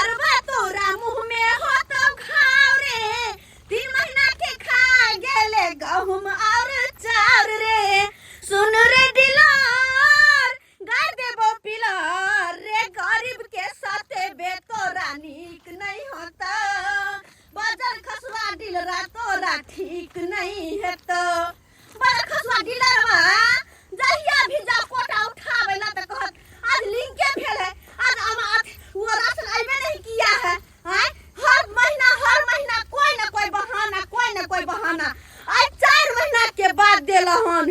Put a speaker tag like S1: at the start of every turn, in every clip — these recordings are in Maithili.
S1: मरबा तोरा मुँह में होतो घाव रे, 3 महीना के खा गेले गहूम और चाउर रे। सुन रे दिलार, गाड़ देबो पिलार रे, गरीब के साथे बे तोरा नीक नहीं होता, बाजार खसुआ डीलरा तोरा ठीक नहीं हेतो। बाजार खसुआ डीलरवा जहिया भी जा कोटा उठावे ला त कहत आज लिंके भेल है, आज हम आज वो राशन अइबे नहीं किया है। हैं, हर महीना कोई ना कोई बहाना, कोई ना कोई बहाना। आज 4 महीना के बाद देलहन।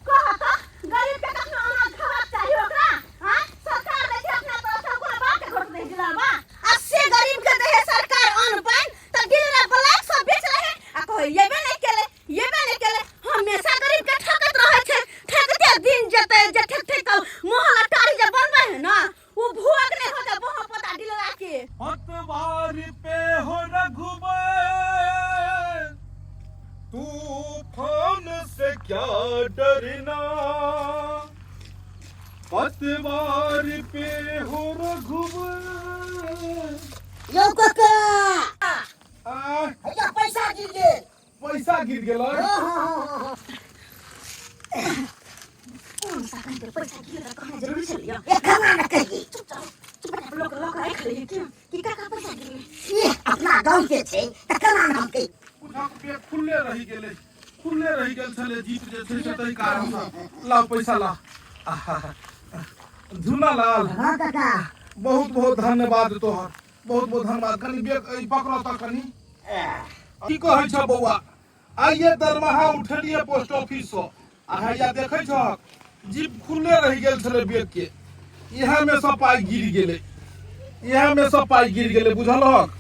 S1: कहत गरीब के कखनो अनाज खाबाक चाही ओकरा? हैं, सरकार दै छै अपना तरफ से, ओकरा बाप के घर से दै दिलरवा। आ से गरीब के दै है सरकार अन्न पानि, त डीलरा ब्लैक सब बेच रहे आ कहै येबे नहीं केले, येबे नहीं केले। हमेशा गरीब के ठकत रहै छै, ठकते दिन जेतै जे ठक ठक के मोहल्ला टारी जे बनबै है ना, ओ भोग नहीं होतै बहा पोता डीलरा के।
S2: पतवार पे हो रघुबर, तूफान से क्या डरना, पतवार पे हो रघुबर।
S3: यौ काका,
S2: आ,
S3: हैया पैसा गिर गेल।
S2: पैसा गिर गेल?
S3: हाँ, हाँ, हाँ, हाँ।
S1: कोन सा कहीं पैसा गिर त कहना जरूरी छलियै?
S3: ए, केना ने कहियै?
S1: चुपचाप चुपचाप लोक लऽ कऽ राखि लियै कि कि काका पैसा गिर गेलै।
S3: ई अपना गाँव के छै तऽ केना ने हम कहियै?
S2: बुझक पेट खुलले रहि गेलै, खुलले रहि गेल छलै जीप जे छै से, ताहि कारणसँ। लाउ पैसा ला। आहा, झूना लाल।
S3: हाँ काका।
S2: बहुत बहुत धन्यवाद तोहर, बहुत बहुत धन्यवाद। कनि बेग ई पकड़ तऽ कनि। की कहै छ बौआ, आइए दरमाहा उठेलियै पोस्ट ऑफिस सँ आ हैया देखै छहक जीप खुलले रहि गेल छलै बेग के, इएह में सब पाइ गिर गेलै, इएह में सब पाइ गिर गेलै, बुझलहक?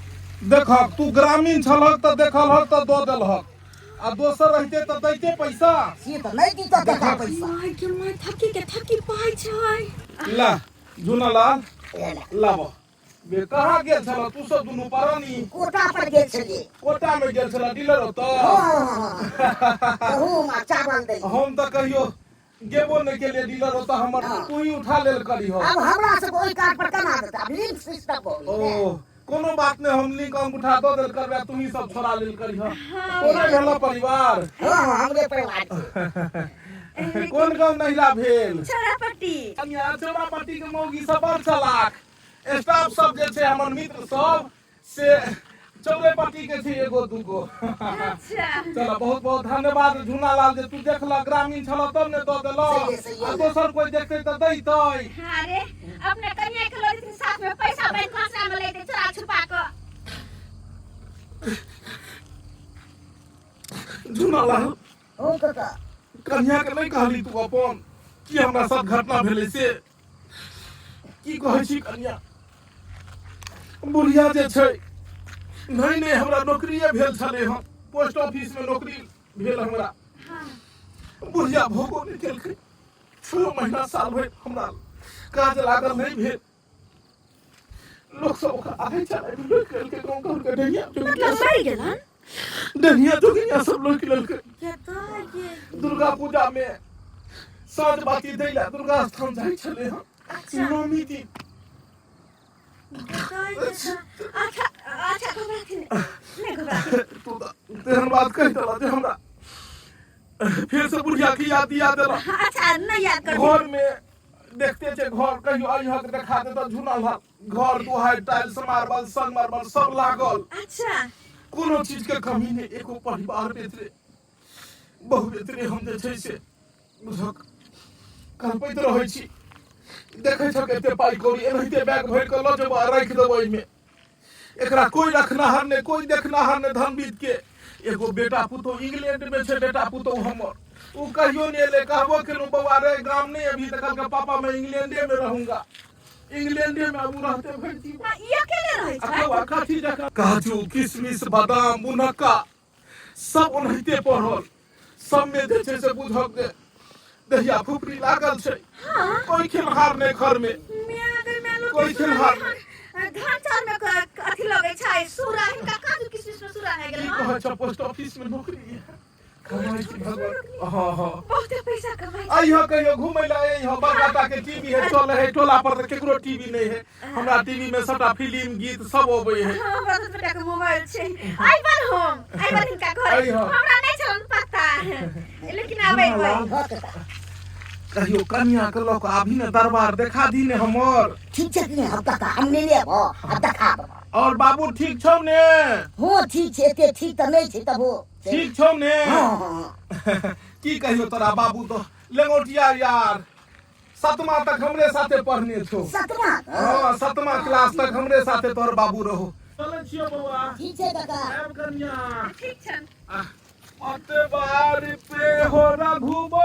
S2: देखहक, तू ग्रामीण छलहक तऽ देखलहक तऽ दऽ देलहक, आ दोसर रहिते तऽ दैते पैसा।
S3: से तऽ नहि दितऽ काका
S2: देखहक।
S3: पैसा।
S1: माय के माय, थकी के थकी पाइ छै।
S2: ला झूना लाल।
S3: ए ला।
S2: लाब बे। कहाँ गेल छल तू सब दुनू परानी?
S3: कोटा पर गेल छलियै।
S2: कोटा में गेल छल डीलर ओतऽ?
S3: हाँ, गहूम आ चावल दै।
S2: हम तऽ कहियो गेबो नहि केलियै डीलर ओतऽ हमर।
S3: हाँ।
S2: तू ही उठा लेल करी हो।
S3: अब हमरा सब ओहि कार्ड पर केना देतै? आब लिंक सिस्टम भऽ गेलै ने।
S2: ओ कोनो बात नहि, हम लिंक अंगूठा दऽ देल करबै, तू ही सब छोड़ा लेल करी हो। तोरे भेल परिवार?
S3: हाँ हाँ, हमरे परिवार छै।
S2: कोन गाँव नहिरा भेल?
S1: चौरापट्टी।
S2: कनिया, चौरापट्टी के मौगी सब बड़ चलाक। स्टाफ सब जे छै हमर मित्र सब से चौरेपट्टी के छै एगो दूगो।
S1: अच्छा।
S2: चलो, बहुत बहुत धन्यवाद झूना लाल जे तू देखल, ग्रामीण छल तब ने दऽ देलह।
S3: सही है, सही है।
S2: आ दोसर कोई देखते तऽ दैतै।
S1: हाँ रे, अपने कन्या के लऽ जेथिन साथ में, पैसा बैंक खसरा में लेते चोरा छुपा कऽ।
S2: झूना लाल।
S3: हो काका।
S2: कन्या के नहि कहली तू अपन की हमरा साथ घटना भेलै से? की कहै छी कन्या, बुढ़िया जे छै, नहि नहि हमरा नौकरिए भेल छलै हँ, पोस्ट ऑफिस में नौकरी भेल हमरा। बुढ़िया भोगो नहि केलकै, 6 महीना साल भरि हमरा काज लागल नहि भेल। लोक सब ओकरा आधे चलाइ लोकि लेलकै, गाँव घर के डहिया
S1: मतलब मरि गेलन?
S2: डहिया जोगिनिया सब लोकि लेलकै।
S1: के
S2: दुर्गा पूजा में साँझ बाती दै लए दुर्गा स्थान जाइ छलै हँ।
S1: अच्छा।
S2: नौमी दिन।
S1: अच्छा अच्छा, घबराथिन नहि, घबराथिन।
S2: तू तऽ तेहन बात कहि देलह जे हमरा फेर से बुढ़िया के याद दिया देलह।
S1: अच्छा, नहि याद कर।
S2: घर में देखते छै, घर कहियो अइहक देखा देतऽ झूना लाल, घर दुहाइ टाइल्स मार्बल संगमरमर सब लागल।
S1: अच्छा।
S2: कोनो चीज के कमी नहि, एको परिवार बेतरे बहु बेतरे हम जे छै से बुझक कलपैत रहै छी। देखै छक एते पाइ कौड़ी एनाहिते बैग भरि कऽ लऽ जेबो आ राखि देबो एहिमे, एकरा कोई रखनाहर नहि, कोई देखनाहर नहि। धनबीत के एगो बेटा पुतोह इंग्लैंड में छै, बेटा पुतोह हमर, ओ कहियो नहि एलै। कहबो केलहुँ, बौआ रे, गाम नहि अभी? तऽ कहलकै, पापा मैं इंग्लैंडे में रहूंगा। इंग्लैंडे में अब उ रहते भरि जीवन।
S1: आ, ई अकेले रहै
S2: आ
S1: छै?
S2: कौआ कथी जकाँ काजू किशमिश बादाम मुनक्का सब ओनाहिते पढ़ल, सबमे जे छै से बुझक जे दहिया फुफरी लागल छै। कोई खेलहार नहि घर में।
S1: म्या गई म्या, लोग
S2: कोई
S1: के सुना
S2: खेलहार
S1: हन, धान चाउर में अथी लगै छै सूरा, हिनका काजू किशमिश में सूरा भए गेल।
S2: की
S1: हन।
S2: कहै छ, पोस्ट ऑफिस में नौकरी है, कमाइ छी भगवान। हाँ हाँ।
S1: बहुते पैसा कमाइ।
S2: अइह कहियो घुमै ला अइह, बड़का के टीवी है, चल है टोला पर तऽ केकरो टीवी नहीं है। हमरा टीवी में सबटा फिल्म गीत सब अबै है।
S1: हाँ, हमरा तऽ बेटा के मोबाइल छै। अइबन हम, अइबन हिनका घर।
S2: अइह।
S1: हमरा नहि छलन पता, लेकिन आबै
S2: झुना लाल।
S3: हँ काका।
S2: कहियो कनिया के लऽ कऽ आबी ने, दरबार देखा दी ने हमर।
S3: ठीक छै कि नहि हम काका, हम नेने अबो आ देखाब।
S2: और बाबू ठीक छौ ने?
S3: हँ ठीक छै, एते ठीक तऽ नहि छै तबो
S2: ठीक छौ ने?
S3: हँ हँ।
S2: की कहियो तोरा बाबू, तो लेंगोटिया यार सतमा तक हमरे साथे पढ़ने छौ।
S3: सतमा?
S2: हाँ, सतमा क्लास तक हमरे साथे तोहर बाबू रहो। चलै छियो बौआ।
S3: ठीक छै काका।
S2: आयब कनिया।
S1: ठीक छन।
S2: पतवार पे हो रघुबर।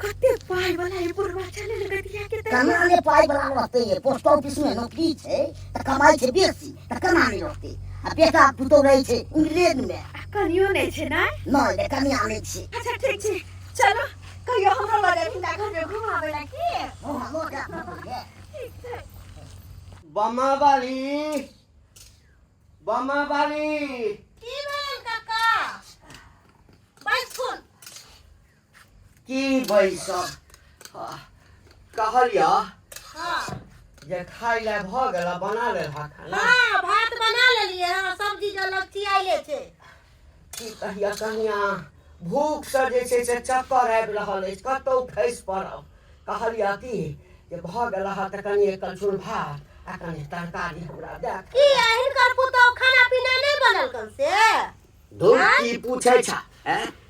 S1: कते पाइ वाला ई बुढ़वा छलै लगतिया के तऽ।
S3: केना ने पाइ वाला रहतै ये? पोस्ट ऑफिस में नौकरी छै तऽ कमाइ छै बेसी, तऽ केना नहि रहतै? आ बेटा पुतोह रहै छै इंग्लैंड में।
S1: आ कनियो नहि छै ने?
S3: नहि नहि, कनिया नहि छै।
S1: अच्छा ठीक छै, चलो कहियो हमरो लऽ जायब हिनका घर में घुमाबै ला की?
S3: हँ हँ, लऽ जायब।
S1: ठीक छै।
S4: बमा बाली, बमा बाली।
S5: की भेल काका? बैसखुन।
S4: की बैसब? कहलियऽ जे खाइ लए भऽ गेल? बना लेलहा खाना?
S5: हाँ, भात बना लेलियै। हाँ, सब्जी जे लपचियाइले छै।
S4: की कहिया कनिया, भूखसँ जे छै से चक्कर आबि रहल अछि, कतहु खसि पड़ब। कहलियऽ की जे भऽ गेल हँ तऽ कनि एक कलछुल भात आ कनि तरकारी हमरा दए।
S5: की हिनकर पुतहु खाना पीना नहि बनलकन से?
S4: धुर, की पूछै छ?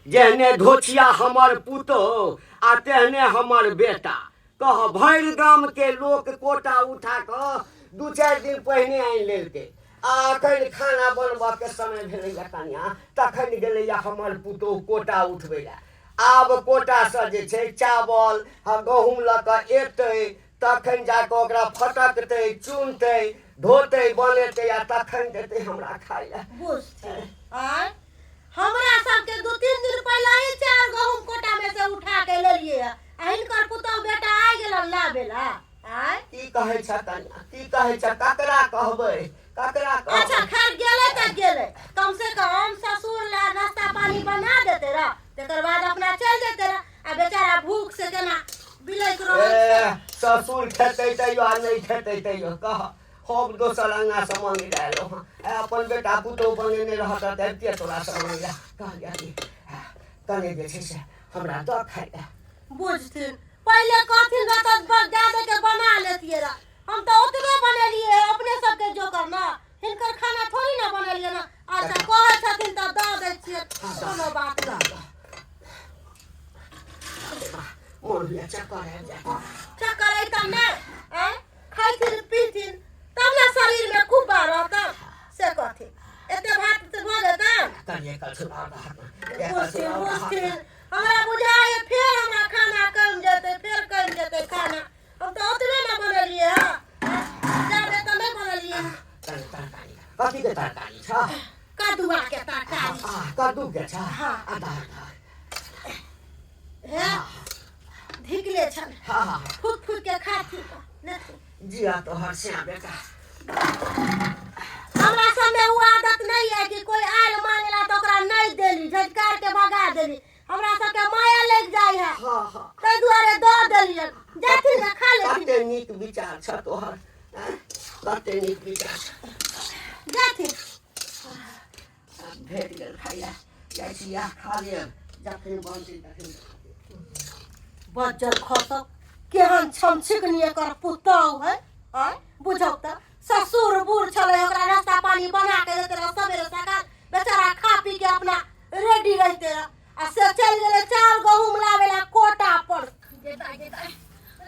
S4: जेहने धोछिया हमर पुतोह आ तेहने हमर बेटा। कह, भरि गामके लोक कोटा उठा कऽ 2-4 दिन पहिने आनि लेलकै आ अखन खाना बनबऽके समय भेलैया कनिया, तखन गेलैया हमर पुतोह कोटा उठबै लए। आब कोटासँ जे छै चावल आ गहूँम लऽ कऽ एतै, तखन जा कऽ ओकरा फटकतै, चुनतै, धोतै, बनेतै आ तखन देतै हमरा खाइ लए।
S5: बुझतै आँय, हमरा सबके 2-3 दिन पहिले ही चाउर गहूँम कोटा में से उठा के लेलिए आ हिनकर पुतोह बेटा आ गेलन लाबे ला आँय।
S4: की कहै छ कन्या, की कहै छ? ककरा कहबै, ककरा कहबै?
S5: अच्छा खैर, गेलै तऽ गेलै, कम से कम ससुर ला नाश्ता पानी बना देते रह, तकर बाद अपना चलि जेते रह। आ बेचारा भूख से केना बिलैक रहल छै।
S4: ए, ससुर खेतै तैयो आ नहि खेतै तैयो, कह, हम दोसर अंगना से मांगि लए एलहुँ हँ। ए, अपन बेटा पुतोह बनेने रहत तऽ अबितियै तोरा से मांगि लए। कहलियै कि कने जे छै से हमरा दऽ खाइ लए।
S5: बुझथिन, पहिले कहथिन रह तऽ जादे के बना लेतियै रह। हम तऽ ओतबे बनेलियै अपने सबके जोकर ने, हिनकर खाना थोड़ी ने बनेलियै ने। अच्छा, कहै छथिन तऽ दऽ दै छियै, कोनो बात नहि।
S4: मोन होइया चक्कर आबि जाय।
S5: चक्कर अइतन नहि? आँय, खैथिन पीथिन तब ने शरीर में कुब्बा रहतन, से कथी एते भात से भऽ जेतन?
S4: कनिए कलछुल आओर भात।
S5: बुझथिन, बुझथिन, हमरा बुझाइए फेर हमरा खाना कम जेतै, फेर कम जेतै खाना। हम तऽ ओतबे ने बनेलियै हँ, जादे तऽ नहि बनेलियै हँ।
S4: कनि तरकारी, कथी के तरकारी छ?
S5: कदुआ के तरकारी।
S4: आ कद्दू के छ?
S5: हाँ।
S4: आ दाल दाल
S5: हे, धिकले छल।
S4: हाँ हाँ।
S5: फूक फूक के खाथी ने।
S4: जिया तोहर श्याम बेटा।
S5: हमरा सबमे ओ आदत नहीं है कि कोई आयल मांगेला तो ओकरा नहीं देली, झटकार के भगा देली। हमरा सबके माया लग जाय है।
S4: हाँ हाँ।
S5: ताहि दुआरे दऽ देलियन, जाथिन ने खा लेथिन।
S4: कते नीक विचार छ तोहर, आँय? कते नीक विचार छ।
S5: जाथिन।
S4: भेट गेल खाइला, जाइ छी इएह खा लेब, जखन बनतै तखन।
S5: बज्जर खसक, केहन छमछिकनी एकर पुतहु है। आँय बुझौ तऽ, ससुर बूढ़ छलै, ओकरा नाश्ता पानी बना के देते रह सवेरे सकाल, बेचारा खा पी के अपना रेडी रहते रह, आ से चलि गेलै चाउर गहूम लाबे ला कोटा पर।
S1: जेता जेता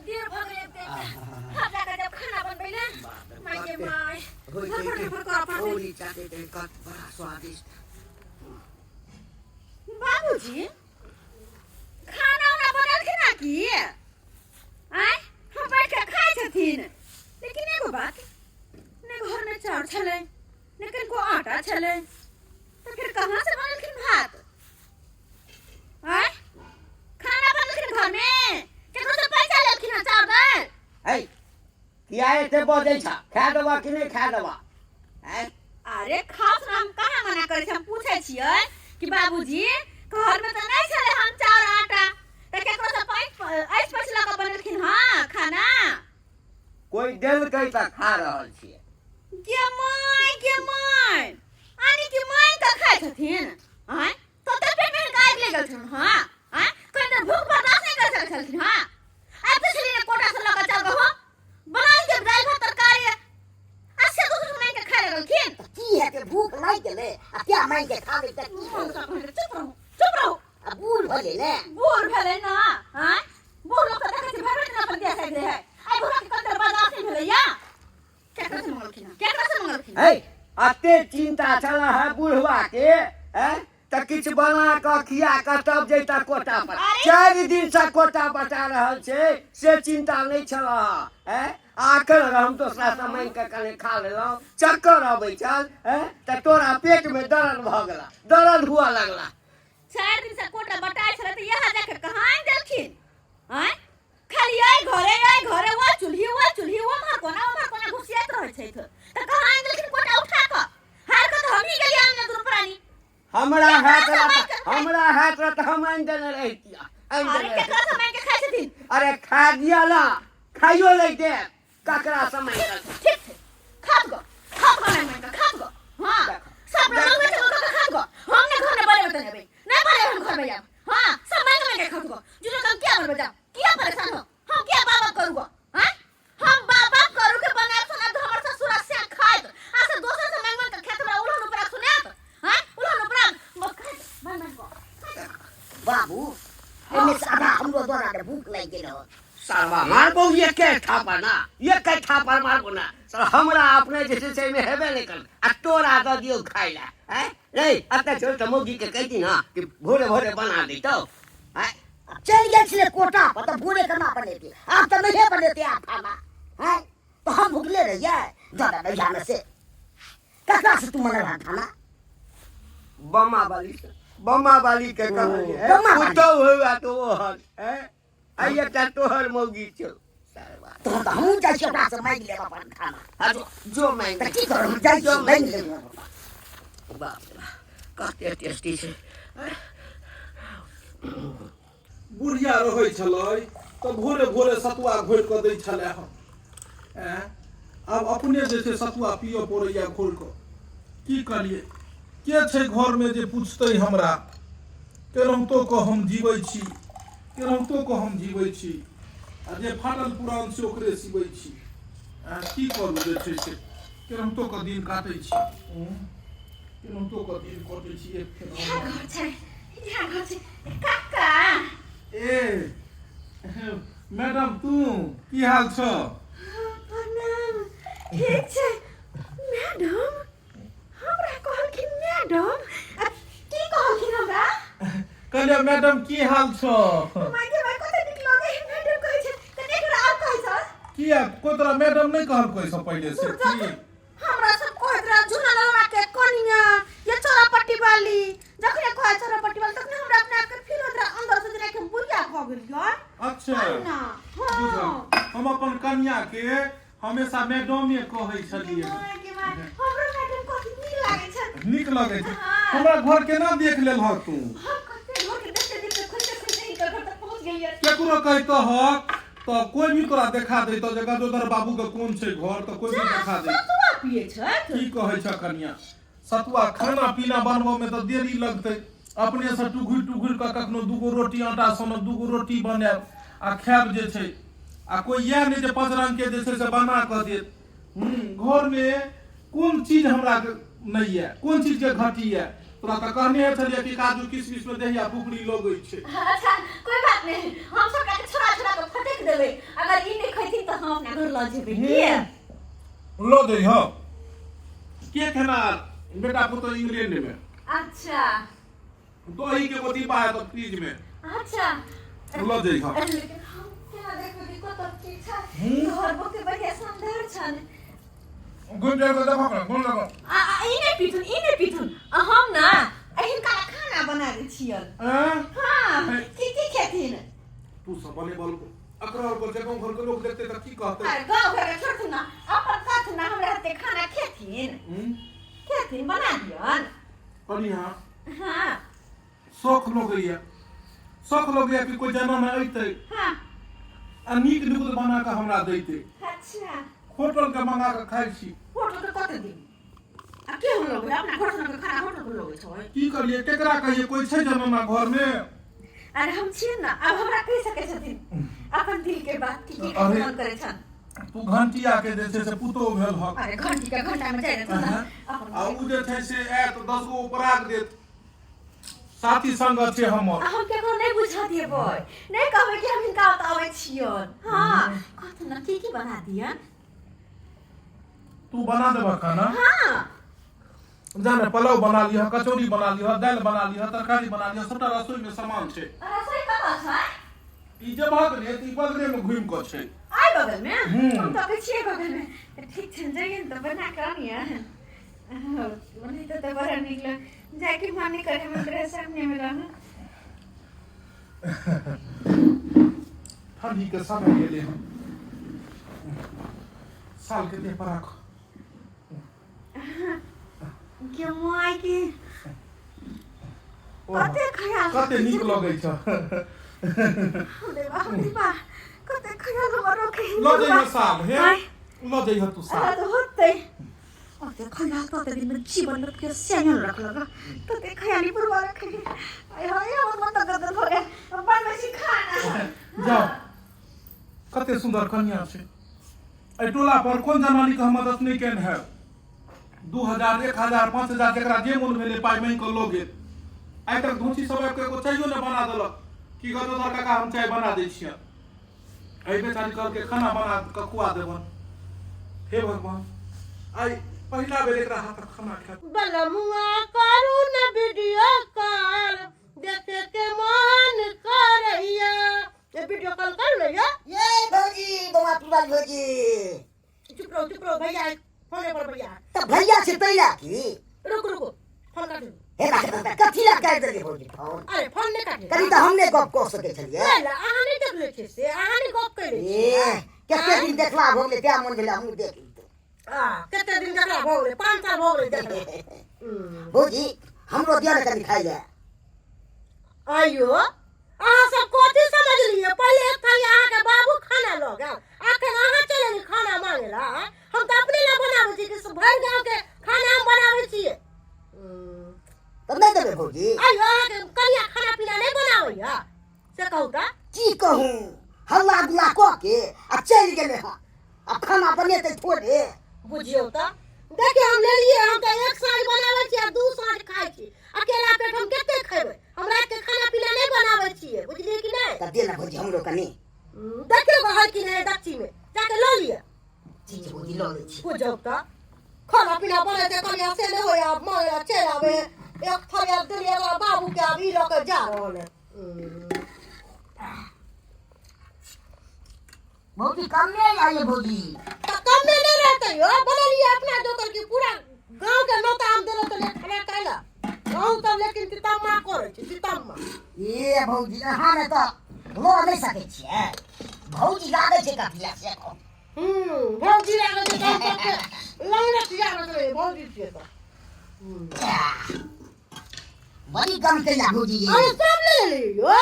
S1: देर भऽ गेलै आब जाके जब खाना बनबै ने, माय गे माय, धड़फड़ धड़फड़ करऽ पड़तै।
S4: औरी चाटे के कत बड़ा स्वादिष्ट।
S1: बाबूजी खाना उना बनेलखिन हँ की? आँय, हम बैठ के खाइ छथिन, लेकिन एगो बात ने, घर में चाउर छलै ने कनिको आटा छलै, तऽ फिर कहाँ से बनेलखिन भात? आँय, खाना बनेलखिन घर में? केकरो से पैसा लेलखिन हँ चाउर दालि?
S4: है, किया एते बजै छ? खा देबा कि नहि खा देबा? आँय?
S1: अरे खास हम कहाँ मना करै छी हम पूछै छियै कि बाबूजी घर में तऽ नहि छलै हम चाउर आटा तऽ केकरो से पैंच ऐस पैस लऽ कऽ बनेलखिन हँ खाना
S4: कोई देलकै तऽ खा रहल छियै
S1: गे माय गे माय आनी कि माय कऽ खाइ छथिन आँय तते पेट में हिनका आगि लागि गेल छलनि हँ आँय कनि देर भूख बर्दाश्त नहि कर सकै छलखिन हँ आब तऽ छलियै ने कोटा से लऽ कऽ चल गहूँ बना के दालि भात तरकारी आ से दोसर मांगि के खाय लगलखिन
S3: तऽ की हेतै भूख लागि गेलै आ क्या मांगि के खा लेबै तऽ की हेतै?
S1: चुप रहू चुप रहू
S3: आ बूढ़ भऽ गेलै ने
S1: बूढ़ भेलै ना आँय बूढ़ लोक तऽ देखै छी भरि भरि दिन अपन देह साइड रहै आइ बूढ़ा के कते बर्दाश्त नहि भेलै या केकरा से मंगलखिन केकरा से मंगलखिन
S4: है अते चिंता छल है बुढ़वा के है तऽ किछु बना कऽ खिया कऽ तब जैता कोटा पर
S1: अरे!
S4: 4 दिन से कोटा बचा रहल छै से चिंता नहि छल है आखिर अगर हम दोसरा से मांगि कऽ कने खा लेलहुँ चक्कर अबै छल है तऽ तोरा पेट मे दर्द भऽ गेला दर्द हुअ लगला
S1: 4 दिन से कोटा बटाइ छलै तऽ इएह जाके कहाँ आनि देलखिन आँय खाली अइ घरे अइ घरे वो चूल्ही वो चूल्ही वो उम्हर कोना उम्हर कोना घुसियाइत रहै छथि तऽ कहाँ आनि देलखिन कोटा उठा कऽ हार कऽ तऽ हमही गेलियै आनने दुनू प्राणी
S4: हमरा हैत
S1: केकरा
S4: रहत
S1: से मांगि कऽ खाइ
S4: हमरा हैत रहत हम आनि देने रहितियै आनि
S1: अरे
S4: देने
S1: केकरा
S4: रहितियै
S1: से मांगि के खाइ छथिन
S4: अरे खा दिया ना खाइयो लै दे ककरा से मांगि कऽ
S1: ठीक छै खात गो खात गो नहीं मांगि कऽ खात गो हाँ
S4: देखो
S1: सब
S4: देखो
S1: लोग छै ओकर खात गो हम ने घर में बनेबै तऽ नेबै नहीं बनेबै हम घर में जाब हाँ सब मांगि मांगि के खात गो जुनो तुम क्या बनबै जाओ किया परेशान हो हम किया बाप बाप करू गो हाँ हम बाप बाप करू के बनाब सुनाब तऽ हमर ससुरा से खाइत आ से दोसर से मांगि मांगि के खाइत हमरा उल्हन उपरा सुनात हाँ उल्हन उपरा बस खाइत मांगि मांगि के
S3: बाबू एहिमे से आधा हमरो द्वारा ने भूख लागि गेल हँ
S4: सरवा मारबो एके थापड़ ना एके थापड़ मारबो ना सर हमरा अपने जे छै से एहिमे हेबे नहि करत आ तोरा दऽ दियौ खाइ लए आँय रे एते छोड़ तऽ मौगी के कहि दी ना कि भोरे भोरे बना दैतौ आँय
S3: आब चलि गेल छलै कोटा पर तऽ भोरे केना बनेतै आब तऽ नहिए बनेतै आब खाना आँय तऽ हम भुखले रहियै दादा नैया में से ककरा से तू मनेबा खाना
S4: बमा वाली से बमा वाली के
S3: ओ,
S4: कहलियै
S3: बमा वाली।
S4: पुतहु हुआ तो ओहन आँय आइ एकटा तोहर मौगी छौ सरवा
S3: तहन तऽ हमहूँ जाइ छी ओकरा से मांगि लेब अपन खाना
S4: हाँ जो जो मांगि
S3: तऽ की करब हम जाइ
S4: जो
S3: छी मांगि लेब
S4: बाप रे बाप कते टेस्टी छै
S2: बुढ़िया रहै छलै तऽ भोरे भोरे सतुआ घोरि कऽ दै छलै हँ आँय आब अपने जे छै सतुआ पियऽ पड़ैए घोरि कऽ की करियै के छै घरमे जे पुछतै हमरा केनाहितो कऽ हम जीबै छी केनाहितो कऽ हम जीबै छी आ जे फाटल पुरान छै ओकरे सिबै छी आँय की करू जे छै से केनाहितो कऽ दिन काटै छी केनाहितो कऽ दिन कटै छी एक
S1: इएह घर छै इएह घर छै काका
S2: ए मैडम तू की हाल छौ
S1: प्रणाम ठीक छै मैडम हमरा कहलखिन मैडम आ की कहलखिन हमरा
S2: कहलियै मैडम की हाल छौ
S1: माय के माय कते नीक लगे है मैडम कहै छै कते एक बेर आर कहै छै
S2: किया कोई तोरा मैडम नहि कहलकै से पहिले से की
S1: हमरा सब कहैत रहे झूना ललवा के कनिया ये चोरा पट्टी वाली जखने कहै चोरा पट्टी वाली तखने हमरा अपना आपके फील होइत रहे अंदर से जेना कि हम बुढ़िया भऽ गेलियै
S2: अच्छा
S1: ना
S2: बुझल
S1: हाँ
S2: हम अपन कनिया के हमेशा मैडमे कहै छलियै
S1: हमरो मैडम कथी नीक लागै छै
S2: नीक लगै छै
S1: हाँ।
S2: हमरा घर केना देख लेलहक तू
S1: हम कते घर के देखते देखते खोजते खोजते हिनकर घर तक पहुँच गेलियै
S2: केकरो कहितहक तऽ कोई भी तोरा देखा दैतौ जे गजोदर बाबू के कोन छै घर तऽ कोई भी देखा दैतौ
S1: सतुआ पिए छथि
S2: की कहै छ कनिया सतुआ खाना पीना बनबऽ मे तऽ देरी लगतै अपने से टुघुर टुघुर कऽ कखनो दूगो रोटी आटा सनब दूगो रोटी बनायब आ खायब जे छै आ कोई इएह नहि जे पाँच रंग के जे छै से बना कऽ देत घरमे कोन चीज हमरा नहि यऽ कोन चीज के घटी यऽ तोरा तऽ कहने छलियै कि काजू किशमिश मे दहिया फुकरी लगै छै
S1: अच्छा कोई बात नहीं हम सब के छोड़ा छोड़ा के फटक देबै अगर ई नहीं खैथिन तऽ हम अपना घर लऽ जेबै की
S2: लऽ जइह के खेना बेटा पुतोह इंग्लैंड में
S1: अच्छा
S2: दही के एगो डिब्बा है तो फ्रिज में
S1: अच्छा
S2: लऽ जइह
S1: लेकिन हम केना देखबै कि कतऽ की छै घर बहुते बढ़िया शानदार छन
S2: घुमि जाय कऽ देखो ने घुमि देखो
S1: आ आ, ई नहि पीथुन ई नहि पीथुन आ हम ना हिनका खाना बना दै छियन
S2: आँय?
S1: हाँ की की खेथिन
S2: तू सब बनेबल अकरा और जे गाँव घर के लोग देखते तऽ की कहते
S1: अरे गाँव घर के छोड़थुन ना अपन कहथुन ना हमरा हाथे खाना खेथिन
S2: हम्म?
S1: खेथिन बना दियन
S2: कनिया
S1: हाँ
S2: शौख लगैया शौख लगैया कि कोई जनाना अयतै
S1: हाँ
S2: आ नीक नीक बना कऽ हमरा दैतै
S1: अच्छा
S2: होटल के मंगा कऽ खाइ छी
S1: होटल के कते दिन आ के हम लोग अपना घर से खाना होटल के लोग छै
S2: की करिए केकरा कहिए कोई छै जनाना घर में
S1: अरे हम छियै ने आब हमरा कहि सकै छथिन अपन दिल के बात की की
S2: अरे।
S1: मन करै छन
S2: तू घंटिया के जे छै से पुतोह भेल हक
S1: अरे घंटी के घंटा में जाइ रहथुन ने अपन
S2: आ उ जे छै से आयत 10 गो उपराग देत साथी संगत छै हमर
S1: आ हम केकरो नहि बुझऽ देबै नहि कहबै कि हम हिनका ओतऽ अबै छियन हाँ कहथुन ने की की बना दियन
S2: तू बना देबह खाना
S1: हाँ
S2: जा ने पुलाव बना लिह कचौड़ी बना लिह दालि बना लिह तरकारी बना लिह सबटा रसोई में सामान छै
S1: रसोई कतऽ छै
S2: ई जबहक ने तऽ ई बगले में घुमि कऽ छै
S1: आइ बगल में
S2: हम्म।
S1: हम तऽ अबै छियै बगल में तऽ ठीक छै जइयै ने तऽ बना कऽ आनियै बनेतै तऽ बड़ा नीक लग जायके मन नहि करे हम तोरा सामने में रहूं
S2: ठंडी के समय गेलै हन साल के देह पर राख
S1: के माय के कते ख्याल
S2: कते नीक लगै छ
S1: देवा देवा कते ख्याल हमर रखे
S2: लऽ जइह साल हे
S1: आँय।
S2: लऽ जइह तू साल
S1: तऽ होतै ओते ख्याल तते दिन में जीवन में के स्यान रखलक तते ख्याली पुरवा रखे आय हाय हमर मन तऽ गदगद भऽ गेल बनबै छी खाना
S2: जाओ कते सुंदर कन्या छै एहि टोला पर कोन जनानी के हम मदद नहि केने है 2000 1000 5000 जकरा जे मोन भेलै पाइ मांगि कऽ लऽ गेल आइ तक धोची सब आबि कऽ एगो चाइयो नहि बना देलक कि गदोदर काका हम चाय बना दै छियै एहि बेचारी कहलकै खाना बना कऽ खुआ देबन हे भगवान आइ पहिला बेर एकरा हाथक खाना खायब
S5: बलमुआ करू न वीडियो कॉल देखे के मन करैया ये वीडियो कॉल कर लो या
S3: ये भौजी बौआ पिबाल भौजी
S5: चुप रहो चुप रहो भैया फोने पर भैया
S3: तऽ भैया से तैला की
S5: रुको रुको फोन काट दो
S3: हे बात कथी ला काटि देलियै भौजी फोन
S5: अरे फोन नहीं काटे
S3: कनी तऽ हम नहि गप कऽ सकै छलियै
S5: ले ला अहाँ नहीं देखले छियै से अहाँ नहीं गप कैले
S3: ए
S5: छियै
S3: कते दिन देखला भऽ गेलै तें मन भेलै हमहूँ देख लितहुँ
S5: आ कते दिन देखला भऽ गेलै 5 साल भऽ गेलै देखला
S3: भौजी हमरो दिअ ने कनी खाइ लए
S5: आइयो अहाँ सब कथी समझलियै पहिले एक थाली अहाँके बाबू खाना लऽ गेल अखन अहाँ चलि एली खाना मांगे ला आँय? हम तऽ अपने लए बनाबै छी कि भरि गाँव के खाना हम बनाबै छियै
S3: तऽ नहि देबै भौजी
S5: आइयो अहाँके कनिया खाना पीना नहि बनाबैया से कहू तऽ
S3: की कहू हल्ला गुल्ला कऽ के आ चलि गेलै हँ आब खाना बनेतै थोड़े
S5: बुझियौ तऽ देखियौ हम लेलियै हम तऽ एक साँझ बनाबै छी आ दू साँझ खाइ छी अकेला पेट हम कते खेबै हम रातिके खाना पीना नहि बनाबै छियै बुझलियै कि नहि
S3: तऽ दे ने भौजी हमरो कनी
S5: देखियौ है कि नहि दक्षी में जाके लऽ लिअ
S3: ठीक छै भौजी लऽ लै छी
S5: बुझौ तऽ खाना पीना बनेतै कनिया से नहि होइए आब मांगे लए चलि आबै एक थरिया देलियै ओकरा बाबूके आब ई लऽ कऽ जा रहल है
S3: भौजी कमे आइए भौजी
S5: तऽ कमे नहि रहतै यौ बनेलियै अपना जोकर कि पूरा गाँव के नौता हम देलहुँ तऽ खाना खाइ लए गाँव तब लेकिन तितम्मा करै छै तितम्मा
S3: ए भौजी अहाँ ने तऽ लऽ नहि सकै छियै भौजी लागै छै कथी लए से कहू
S5: भौजी लागै छै तऽ हम सबके लंगरत लागत रहै भौजी छियै तऽ
S3: बड़ी गम कैला भौजी ये
S5: अरे सब ले लेलियै यौ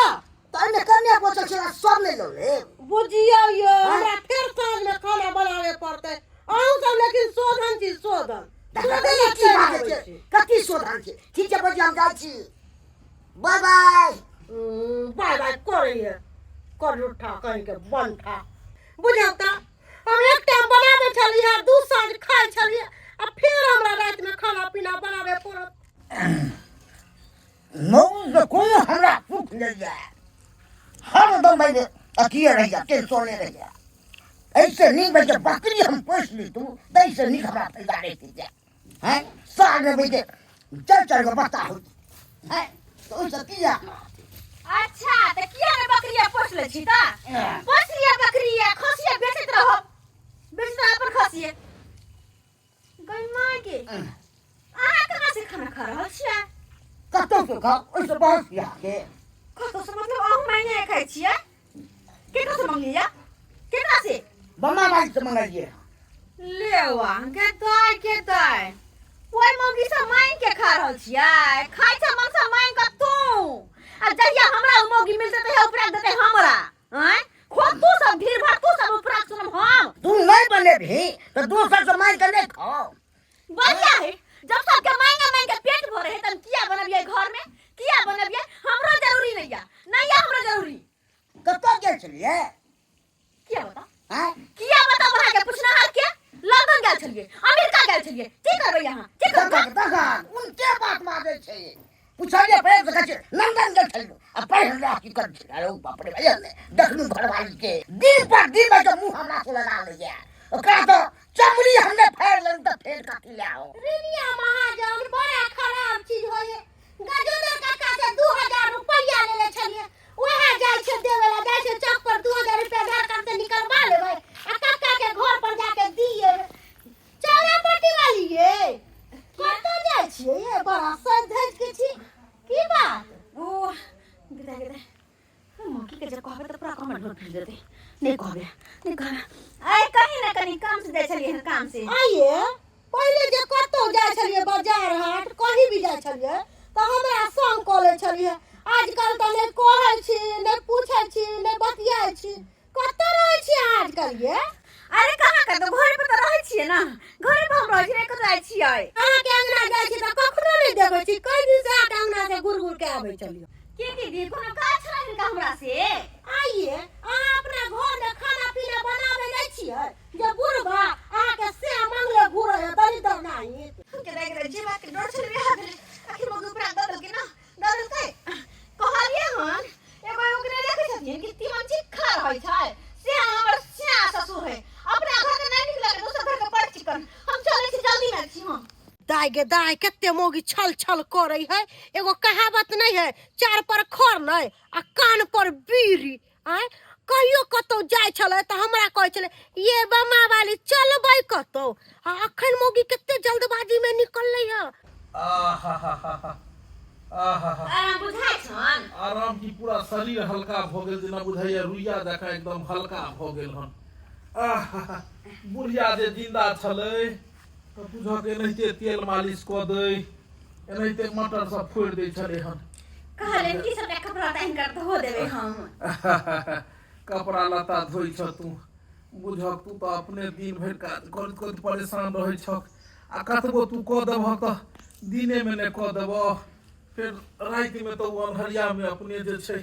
S3: तऽ एहिमे कमे बचल छै सब नहि लऽ लेब
S5: बुझियौ यौ हमरा फेर साँझमे खाना बनाबे पड़तै अहूँ सब लेकिन शोधन छी शोधन शोधन
S3: की
S5: चलि
S3: बाजै
S5: आबै
S3: छै
S5: छी
S3: कथी शोधन छै ठीक छै भौजी हम जाइ छी बाय बाय
S5: बाय बाय करैए करूठा कहींके बनठा बुझल तऽ हम एक टाइम बनाबै छलियै दू साँझ खाइ छलियै आ फेर हमरा रातिमे खाना पीना बनाबे पड़त
S3: मौन कोनो हमरा सुख नहि यऽ हरदम भाई अथिए रहैया टेंशने रहैया एहिसँ नीक भाई जे बकरी हम पोसि लितहुँ ताहिसँ नीक हमरा फायदा रहितै जाय हैं सालमे भाई जे चारि चारि गो बच्चा होइत हैं तऽ ओहिसँ की हैत
S1: अच्छा तऽ किया ने बकरिया पोस लै छी तऽ पोस लिअ बकरिया खसिया बेचैत रहब बेचैत रहब अपन खसिए गई माय के अहाँ कहाँ से खाना खा रहल छियै
S3: कतौ से खाउ ओहिसँ बहुत अहाँके
S1: कतौ से मतलब अहूँ मांगे खाइ छियै केकरा से मंगलियै केकरा से
S3: बम्मा बाड़ी से मंगलियै
S1: लेवा के दाय के दाय ओहि मौगी से मांगि के खा रहल छियै खाइ छ मन से मांगि के तू आ जहिया हमरा ओ मौगी मिलतै तहिया उपरा देतै हमरा आँय खो तू सब भीड़ भाड़ तू सब उपरा सुनम हम
S3: तू नहीं बनेबही तऽ दोसर से मांगि के नहि खाओ
S1: बढ़िया है जब सबके मांगे मांगे के पेट भरे है तब किया बनबियै घर में किया बनबियै हमरो जरूरी नहीं या नहीं या हमरो जरूरी
S3: कतऽ गेल छलियै
S1: किया बता
S3: आँय
S1: किया बताओ अहाँ के पूछना हाल के लंदन गेल छलियै अमेरिका गेल छलियै की करबै अहाँ की करबै
S3: दखक दखक उनके बात मारै छै पुछलियै प्रेम से कहै छै लंदन गेल छलियै आ पढ़ि लिया की करै छै अरे बाप रे भाई देखलू घरवाली के दिन पर दिन के मुंह हमरा से लगा लैया ओकरा तऽ चमड़ी हमने फाड़ि लेलहुँ तऽ फेर कथी लए आउ
S5: रिनिया महाजन बड़ा खराब चीज होइए गजेंद्र काका से 2000 रुपया लेले छलिए वएह जाइ छै देवे ला जाइ छै चौक पर 2000 रुपया झारखंड से निकलवा लेबै आ काका के घर पर जाके दिए चौरा पट्टी वाली ये कतऽ जाइ छियै ये बड़ा सज धज के छी की बात
S1: ओ गिरा गिरा मौकी के जब कहबै तऽ पूरा कमर ढोल फिर जेतै नहि कहबै नहि कहबै आइ कहीं ने कहीं काम से जाइ छलियै हन काम से
S5: आइए पहिले जे कतौ जाइ छलियै बाजार हाट कहीं भी जाइ छलियै तऽ हमरा संग कऽ लै छलियै आजकल तऽ नहि कहै छी नहि पूछै छी नहि बतियाइ छी कतऽ रहै छी अहाँ आजकल ये
S1: अरे कहाँ कतौ घरे पर तऽ रहै छियै ने घरे पर हम रहै छियै नहि कतौ जाइ छियै
S5: अहाँके अंगना जाइ छी तऽ कखनो नहि देखै छी कई दिन से अहाँके अंगना से घुर घुर के आबै छलियै
S1: के दीदी कोनो काज छलै हिनका हमरा से
S5: आइए अहाँ अपना घरमे खाना पीना बनाबै नहि छियै जे बुढ़बा अहाँके से मांगले घुरै है दलिदर नाही
S1: के दाइ के जे बात के डर छलै वएह भेलै आखिर मगू उपरा दऽ देलकै ना दऽ देलकै कहलियै हन एगो एगो के नहि देखै छथिन कि तीमन चिक्खा रहै छै से हमर स्या ससुर है अपना घर के नहि नीक लगे दोसर घर के बड़ चिकन हम चलै छी जल्दी में छी हम
S5: दाय गे दाय कते मौगी छल छल करै है एगो कहावत नहीं है चार पर खर नहीं आ कान पर बीड़ी आँय कहियो कतौ जाइ छलै तऽ हमरा कहै छलै ये बमा वाली चलबै कतौ आ अखन मौगी कते जल्दबाजी में निकललै है
S2: आहाहाहा आहाहा
S1: आराम बुझाइ छन
S2: आराम की पूरा शरीर हल्का भऽ गेल जेना बुझाइया रुइया जकाँ एकदम हल्का भऽ गेल हन आहाहा बुढ़िया जे जिंदा छलै तऽ बुझक एनाहिते तेल मालिश कऽ दै एनाहिते मटर सब फोड़ि दै छलै हन
S1: कहलियनि कि सबटा कपड़ा तानि कर धो देबै हम
S2: कपड़ा लत्ता धोइ छ तू बुझक तू तऽ अपने दिन भरि काज करैत करैत परेशान रहै छक आ कतबो तू कऽ देबह तऽ दिनेमे नहि कऽ देबह फेर रातिमे तऽ ओ अन्हरियामे अपने जे छै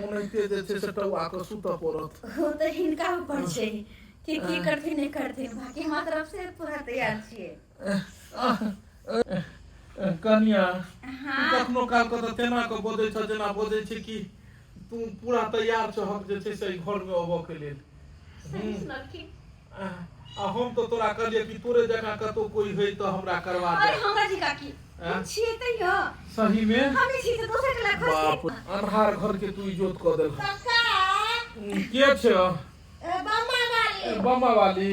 S2: ओनाहिते जे छै से टौआ कऽ सुतऽ पड़त
S1: ओ तऽ हिनका ऊपर छै कि की करथिन नहि करथिन बाकी हमरा तरफ से पूरा तैयार छियै
S2: कनिया तू कखनो काल के तऽ तेना कऽ बजै छ जेना बजै छै कि तू पूरा तैयार छहक जे छै से एहि घरमे अबऽ के लेल
S1: सही सुनलखिन
S2: आ हम तऽ तोरा कहलियै कि तोरे जकाँ कतौ कोई होइ तऽ हमरा करवा
S1: अरे
S2: दे
S1: हमरा जी काकी
S2: आँ?
S1: हम छियै तैयो
S2: सही में
S1: हमे छी तऽ दोसर के लग
S2: बाप अन्हार घर के तू इजोत कऽ देलह
S5: काका
S2: के छै
S5: ए बम्मा वाली
S2: बमा वाली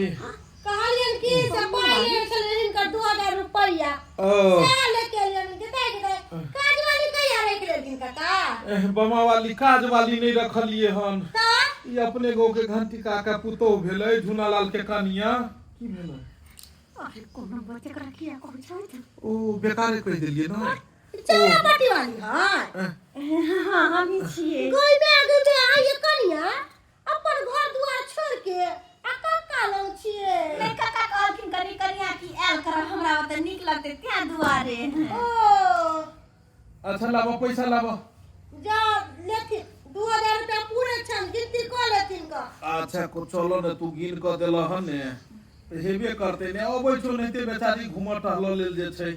S5: कहलियन कि से पाइ लेने छलियन हिनकर 2000 रुपैआ
S2: ओ
S5: सएह लेके एलियन गेदाइ गेदाइ काज वाली कहिया राखि लेलखिन काका
S2: एह, बमा वाली काज वाली नहि रखलियै हन
S5: तऽ
S2: ई अपने गाँव के घंटी काका पुतोह भेलै झुनालाल के कनिया की भेलै
S1: अरे कोनो बात एकरा किया कहै छै
S2: ओ बेकारे कहि देलियै ने
S5: चौरा पट्टी वाली है
S1: हाँ हम ही छियै
S5: गई में आगे में आइए कनिया अपन घर दुआर छोड़ के आ कक्का लग छियै
S1: नहि काका कहलखिन कनि कनिया की आयल करब हमरा ओतऽ नीक लगतै तें दुआरे
S5: ओ
S2: अच्छा लाबऽ पैसा लाबऽ
S5: जा लेथिन 2000 रुपया पूरे छन गिनती कऽ लेथिन का
S2: अच्छा को चलो ने तू गिन कऽ देलह हन ने तऽ हेबे करतै ने अबै छौ नहिते बेचारी घूमऽ टहलऽ लेल जे छै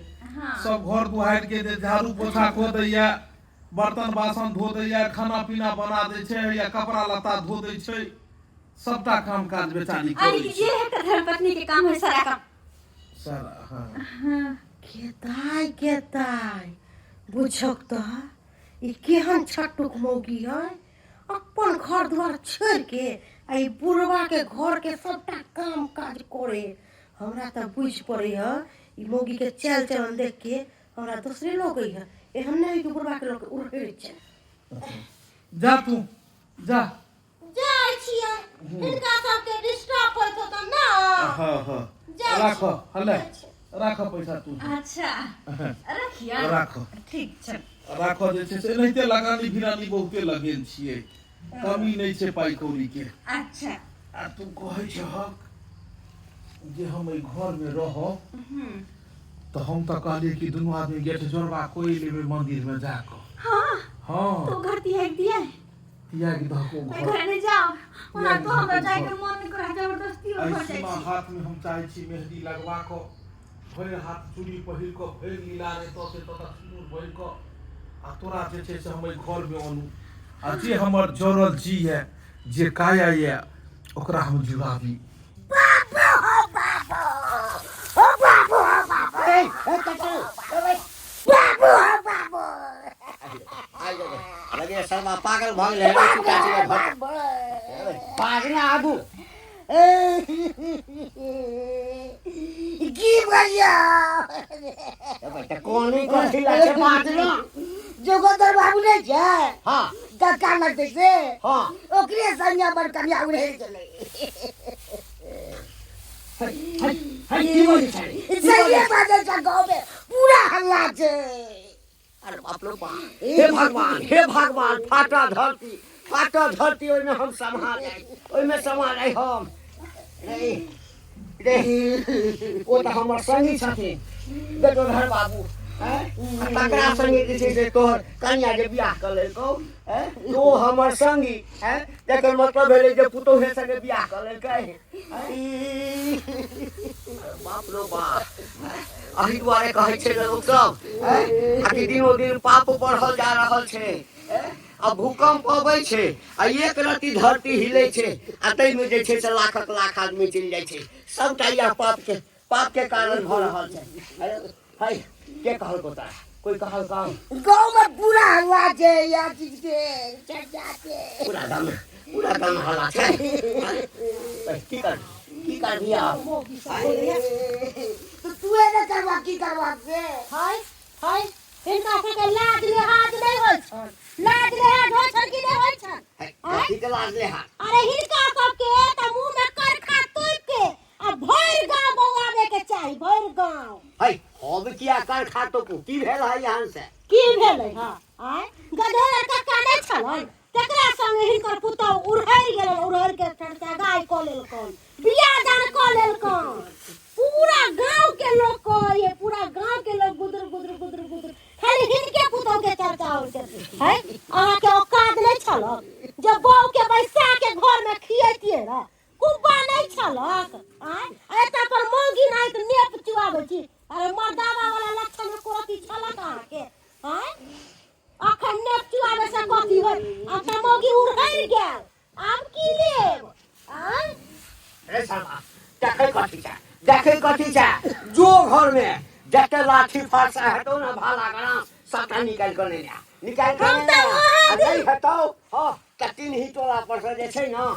S2: सब घर दुआरि के जे झाड़ू पोछा कऽ दैया बर्तन बासन धो दैया खाना पीना बना दै छै या कपड़ा लत्ता धो दै छै सबटा काम काज बेचारी
S1: अरे
S2: करै छै
S1: ये है धर्मपत्नी के काम है सारा काम
S2: सारा हाँ
S5: गेदाइ गेदाइ बुझक तऽ ई केहन छटुक मौगी है अपन घर दुआर छोड़ि के आ ई बुढ़वा के घर के सबटा काम काज करे हमरा तऽ बुझि पड़ै है ई मौगी के चालि चलन देख के हमरा दोसरे लगै है एहन नहि है कि बुढ़वा के लऽ के उड़ै छै
S2: जा तू जा
S5: जाइ छियै हिनका सबके डिस्टर्ब होइत होतन ना
S2: हाँ हाँ
S5: जाइ
S2: राख
S5: छी।
S2: हले
S5: जाइ छी।
S2: राख पैसा तू
S1: अच्छा रखिया
S2: राख
S1: ठीक छै
S2: राख जे छै से एनाहिते लगानी भिरानी बहुते लगेल छियै कमी नहि छै पाइ कौड़ी के
S1: अच्छा
S2: आ तू कहै छहक जे हम एहि घरमे रहब तऽ हम तऽ कहलियै कि दुनू आदमी गेठ जोड़बा कोइ लेबै मंदिरमे जाकऽ
S1: हाँ
S2: हँ
S1: तो घर तियाग दिया
S2: तियाग दहक ओ
S1: ओहि
S2: घर
S1: घर नहि जाओ ओना
S2: तियाग
S1: तो हमरा
S2: दहक ओ
S1: जाय
S2: घर
S1: के मन नहि करे जबरदस्ती ओहि
S2: एहि
S1: घर जाइ
S2: सीमा
S1: छी
S2: हाथमे हम चाहै छी मेहदी लगवा कऽ भरि हाथ चूड़ी पहिर कऽ भरि लीला रे तऽ से तक सिनूर भरि कऽ आ तोरा जे छै से हम एहि घरमे अनू आ जे हमर जरल जी यऽ जे काया यऽ ओकरा हम जुड़ाबी
S3: बाबू हो बाबू हो बाबू हो बाबू
S4: ए, ए, चाचा, ए,
S3: बाबू हो बाबू
S4: आइ गेलै। लगे शर्मा पागल भऽ गेलै रे चाची के घर पागल आगू
S3: की भैया
S4: तऽ कोन कथी लै छै बाजलो
S3: जोगोदर बाबू नहि छै
S4: हँ
S3: धक्का लगतै से
S4: हँ
S3: ओकरे संगे हमर कनिया उड़ै गेलै
S4: है है की बजै छै रे?
S3: सहिए बाजै छै गाँवमे पूरा हल्ला छै
S4: अरे बाप रे बाप हे भगवान हे भगवान फाटा धरती फाटा धरती ओहिमे हम समा जाइ ओहिमे समा जाइ हम रे रे ओ तऽ हमर संगी छथिन बेटोधर बाबू हैं? आ तकरा संगे जे छै से तोहर कनिया जे बियाह कऽ लेलकौ हैं? तऽ ओ हमर संगी हैं? तकर मतलब भेलै जे पुतोहे संगे बियाह कऽ लेलकै हैं? बाप रो बाप एहि दुआरे कहै छै ने लोकसभ आ कि दिनो दिन पाप बढ़ल जा रहल छै आ भूकंप अबै छै आ एक रति धरती हिलै छै आ ताहिमे जे छै से लाखक लाख आदमी चलि जाइ छै सबटा इएह पापके पापके कारण भऽ रहल छै अरे है के कहलको तोरा कोइ कहलकौ
S3: गाँव में पूरा हल्ला छै इएह चीज के चर्चा छै
S4: पूरा गाम पूरा गाम हल्ला छै की कर की करबी आब
S3: तो तू एना करबा की करबा से
S5: हाय हाय हिनका सबके लाज लिहाज नहि होइ छनि लाज लिहाज होइ छनि कि नहि होइ छनि
S4: है, कथी के लाज लिहाज
S5: अरे हिनका सबके तऽ मुँह में करखा तोपि के आ भरि गाँव बौआबे के चाही भरि गाँव
S4: है हम किया कर खातो की भेल है यहाँ से
S5: की भेलै हँ आँय गधेर कक्का नहि छलन तकरा संगे हिनकर पुतहु उड़हरि गेलन उड़हरि के चर्चा गाय कऽ लेलकन बियाह दान कऽ लेलकन पूरा गांव के लोग कहैए पूरा गांव के लोग गुदर गुदर गुदर गुदर खाली हिनके पुतहु के चर्चा होइ छै है अहाँके औकात नहि छलक जे बहू के बैसा के घर में खियैतियै रह कुब्बा नहि छलक आँय आ एतऽ पर मौगी नाहित नेप चुआबै छी अरे मर्दावा वाला लक्षण एको रत्ती छलक अहाँके आँय अखन नेप चुआबै से कथी होय आब तऽ मौगी उड़हरि गेल आब की लेब आँय
S4: रे साला देखै कथी छै देखै कथी छै जो घरमे जते लाठी फरसा हेतौ ने भाला गराम सबटा निकालि कऽ लेने आ निकालि कऽ
S5: हम
S4: लेने
S5: तऽ
S4: आ
S5: ओहे
S4: आ नहि हेतौ हँ तऽ तीन ही टोला पर से जे छै ने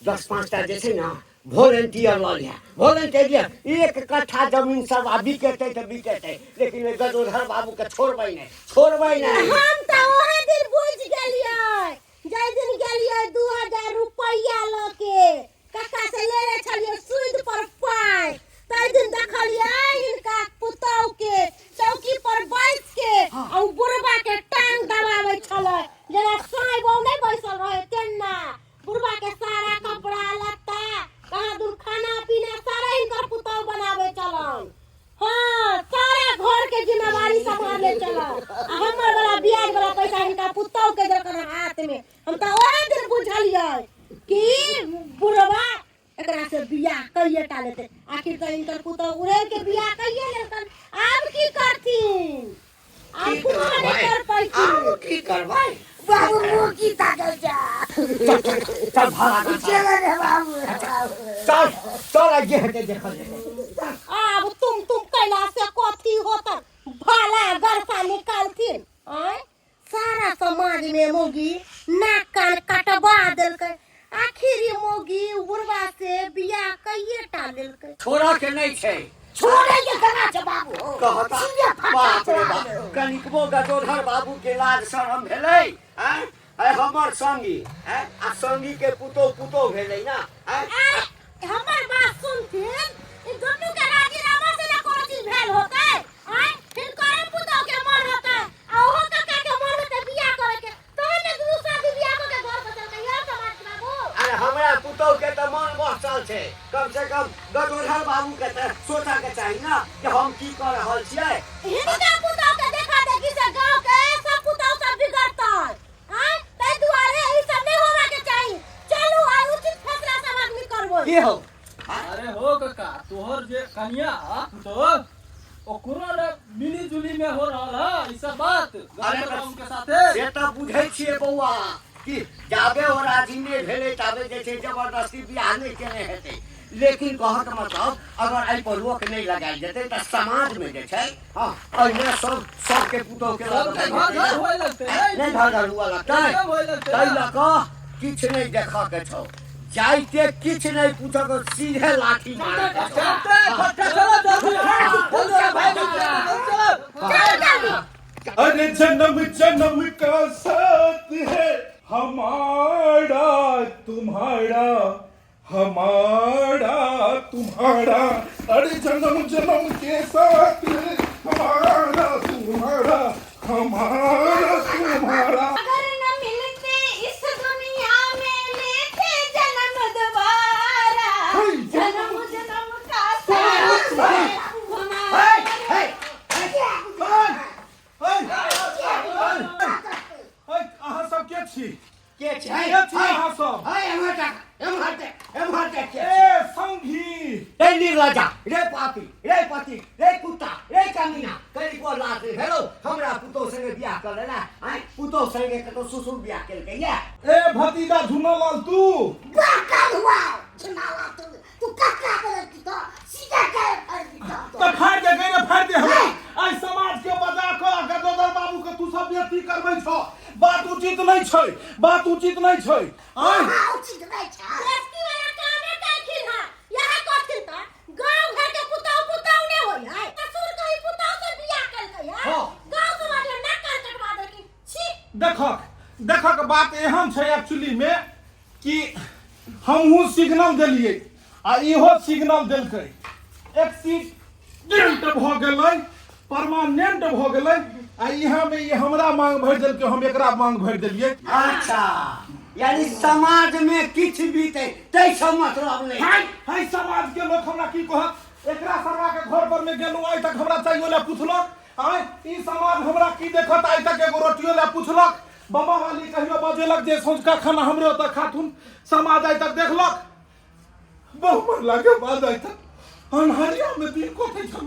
S4: दस पाँचटा जे छै ने वोलेंटियर लऽ लिहऽ वोलेंटियर एक कट्ठा जमीन सब आ बिकेतै तऽ बिकेतै लेकिन ओहि गजोधर बाबूके छोड़बै नहि छोड़बै नहि
S5: हम तऽ ओहे दिन बुझि गेलियै जाहि दिन गेलियै 2000 रुपैआ लऽ के कक्का से लेने छलियै सूद पर पाइ ताहि दिन देखलियै हिनका पुतहु के चौकी पर बैस के आ उ बुढ़बा के टांग दबाबै छलै जेना साँय बहू नहि बैसल रहै तेना बुढ़बा के सारा कपड़ा लत्ता कहाँ दूर खाना पीना सारा हिनकर पुतहु बनाबै छलन हाँ सारा घर के जिम्मेवारी संभाले चलल आ हमर वाला ब्याज वाला पैसा हिनका पुतहु के देलकन हाथ में हम तऽ ओहे दिन बुझलियै कि बुढ़वा एकरा से बियाह कइए टा लेतै आखिर तऽ हिनकर पुतहु उड़ेल के बियाह कइए लेलकन आब की करथिन आब
S4: की
S5: कुछो नहि
S4: करबै
S5: कर पैथिन
S4: आब की करबै
S3: बाबू मुँह की ताकल जा
S4: चल चल चल भाड़ा गाछ
S3: चल रे बाबू बाबू
S4: चल चल आ जे हेतै देखल जेतै
S5: आब तुम तुम कैला से कथी होतन भाला गरसा निकालथिन आँय सारा समाज में मौगी नाक कान कटवा देलकै आखिर ई मौगी बुढ़वा से बियाह कइए टा लेलकै
S4: छोड़ऽ के नहि छै
S3: छोड़े के केना छै बाबू
S4: कहता
S3: सीधे फटा
S4: बाप रे
S3: चढ़ा
S4: बाप
S3: देब।
S4: कनिकबो गजोधर बाबू के लाज शरम भेलै आँय आय हमर संगी आँय आ संगी के पुतोह पुतोह भेलै ने आँय
S5: अरे हमर बात सुनथिन ई दुनू के राजीनामा से ने कोनो चीज
S4: छै कम से कम गदोधर बाबू के तऽ सोचऽ के चाही ने कि हम की कऽ रहल छियै
S5: हिनका पुतहु के देखा देखी से गांव के सब पुतहु सब बिगड़तै आँय ताहि दुआरे ई सब नहि होबा के चाही चलू आइ उचित फैसला सब आदमी करबै
S4: की हौ
S6: अरे हो काका तोहर जे कनिया पुतोह ओकरो ने मिली जुली में हो रहल है ई सब बात
S4: अरे
S6: गदोधर बाबू के साथे
S4: से तऽ बुझै छियै बौआ कि जाबे ओ राजी नहि भेलै ताबे जे छै जबरदस्ती बियाह नहि केने हेतै लेकिन कहक मतलब अगर एहि पर रोक नहि लगायल जेतै तऽ समाजमे जे छै हँ एहिमे सब सबके पुतोहके लऽ
S6: सबके
S4: कऽ
S6: घर घर होए लगतै
S4: नहि
S6: नहि
S4: घर घर हुअ लगतै
S6: एकदम होए लगतै
S4: ताहि लऽ कऽ किछु नहि देखऽके छौ जाइते किछु नहि पूछऽ सीधे लाठी मारऽ के छौ।
S6: चलते फटका चलो जल्दी जल्दी भाई चलो
S5: चलू जल्दी
S2: अरे जन्म जन्म का साथ है हमारा तुम्हारा हमारा तुम्हारा अरे जन्म जन्म के साथ है हमारा तुम्हारा हमारा तुम्हारा
S1: अगर न मिलते इस दुनिया में लेते जन्म दोबारा जन्म जन्म का साथ है हमारा
S2: अहाँ सब के छी
S4: के छै
S2: के छी अहाँ सब
S4: है एम्हर देख एम्हर देख एम्हर देख के
S2: ए संगी
S4: रे निर्लजा रे पापी रे पति रे कुत्ता रे कमीना कनिको लाज नहि भेलौ हमरा पुतोह संगे बियाह कर लेला आँय पुतोह संगे कतौ ससुर बियाह केलकै या
S2: ए भतीजा झुनालाल तू
S3: वाह काल हुआ झुनाला तू तू कक्का बोलत की तो सीधा के फड़ दी तो
S2: तऽ फाड़ि दे गई रे फाड़ि दे हमरा एहि समाज के बजा कऽ गदोदर बाबू के तू सब बेइज्जती करबै छौ बात उचित नहि छै बात उचित नहि छै आँय
S3: हाँ उचित नहीं छै
S5: गृहस्थी वाला कामे कैलखिन हँ यह कहथिन तऽ गाँव घर के पुतहु पुतहु नहि होइ है ससुर कहीं पुतहु से बियाह केलकै है
S4: हाँ।
S5: गाँव समाज में नाक कान कटवा देलखिन छी
S2: देखक देखक बात एहन छै एक्चुअली मे कि हमहूँ सिग्नल देलियै आ इहो सिग्नल देलकै एक्सीडेंट भऽ गेलै परमानेंट भऽ गेलै आ इहाँ मे ई हमरा मांग भरि देलकै हम एकरा मांग भरि देलियै
S4: अच्छा यानी समाज में किछु बीते ताहिसँ मतलब नहि
S2: हाय हाय समाज के लोक हमरा की कहत एकरा सरवा के घर पर में गेलहुँ आइ तक हमरा चाहियो लए पुछलक आय ई समाज हमरा की देखत आइ तक एगो रोटियो लए पुछलक बाबा वाली कहियो बजेलक जे सँझुका खाना हमरे ओतऽ खाथुन समाज आइ तक देखलक बहु मरला के बाद आइ तक अन्हरिया में दिन कटै छल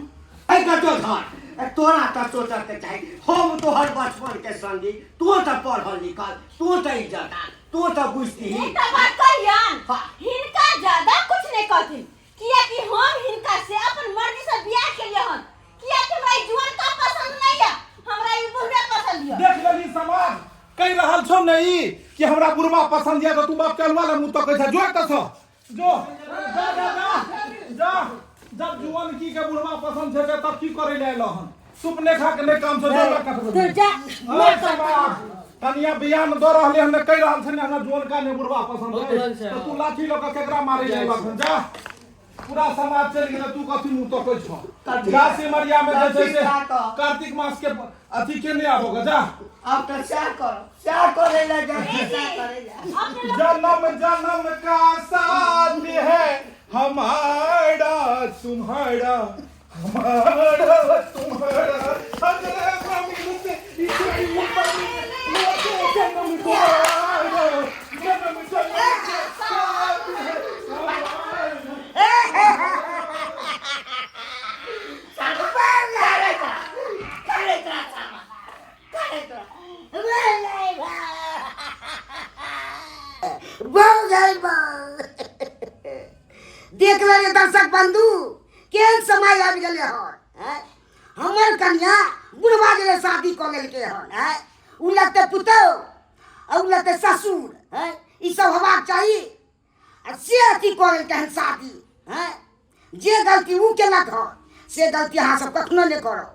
S4: ऐ कतो धर तोरा तऽ सोचऽ के चाही हम तोहर बचपन के संगी तू तऽ पढ़ल लिखल तू तऽ इज्जतदार तू तऽ बुझतिही
S1: एकटा बात कहियन
S4: हाँ।
S1: हिनका ज्यादा कुछ नहीं कहथिन कियाकि हम हिनका से अपन मर्जी से बियाह केलिए हन कियाकि हमरा ई जुआन का पसंद नहीं है हमरा ई बुढ़वे पसंद है
S2: देख लेली समाज कहि रहल छौ ने ई कि हमरा बुढ़वा पसंद यऽ तऽ तू बाप के अलुआ लए मुँह तकै छह जो एतऽ सँ जो जा जा जा जा जब जुआन की के बुढ़वा पसंद छै तब की करै लए एलऽ हन सुपने खा के नहि काम छौ जो लऽ कटबै
S5: तू जा
S2: अरे समाज कनिया बियाह में दऽ रहले हन कहि रहल छै ने हमरा जुअनका ने बुढ़वा पसंद
S6: बहुत
S2: है
S6: रहल छै।
S2: तऽ तू लाठी लऽ कऽ केकरा मारै लए एलक हन जा पूरा समाज चलि गेलै तू कथी मुँह तकै छौ जा सिमरिया में जे छै से कार्तिक मास के अथी के नहि आबो जा
S4: आब तऽ सएह कर सएह करै लए जाइ छी सएह करै लए
S2: जन्म जन्म का साथ है हमारा तुम्हारा हमारा तुम्हारा अगले जमीन से इस जन्म तुम्हारा जन्म जन्म के साथ है हमारा
S3: देख ले दर्शक बंधु केहन समय आबि गेलै हन आँय? हमर कनिया बुढ़वा गेलै शादी कऽ लेलकै हन आँय? ओ लगतै पुतहु आ ओ लगतै ससुर आँय? ई सब होबाक चाही आ से अथी कऽ लेलकै हन शादी आँय? जे गलती ओ केलक हन से गलती अहाँ सब कखनो नहि करब।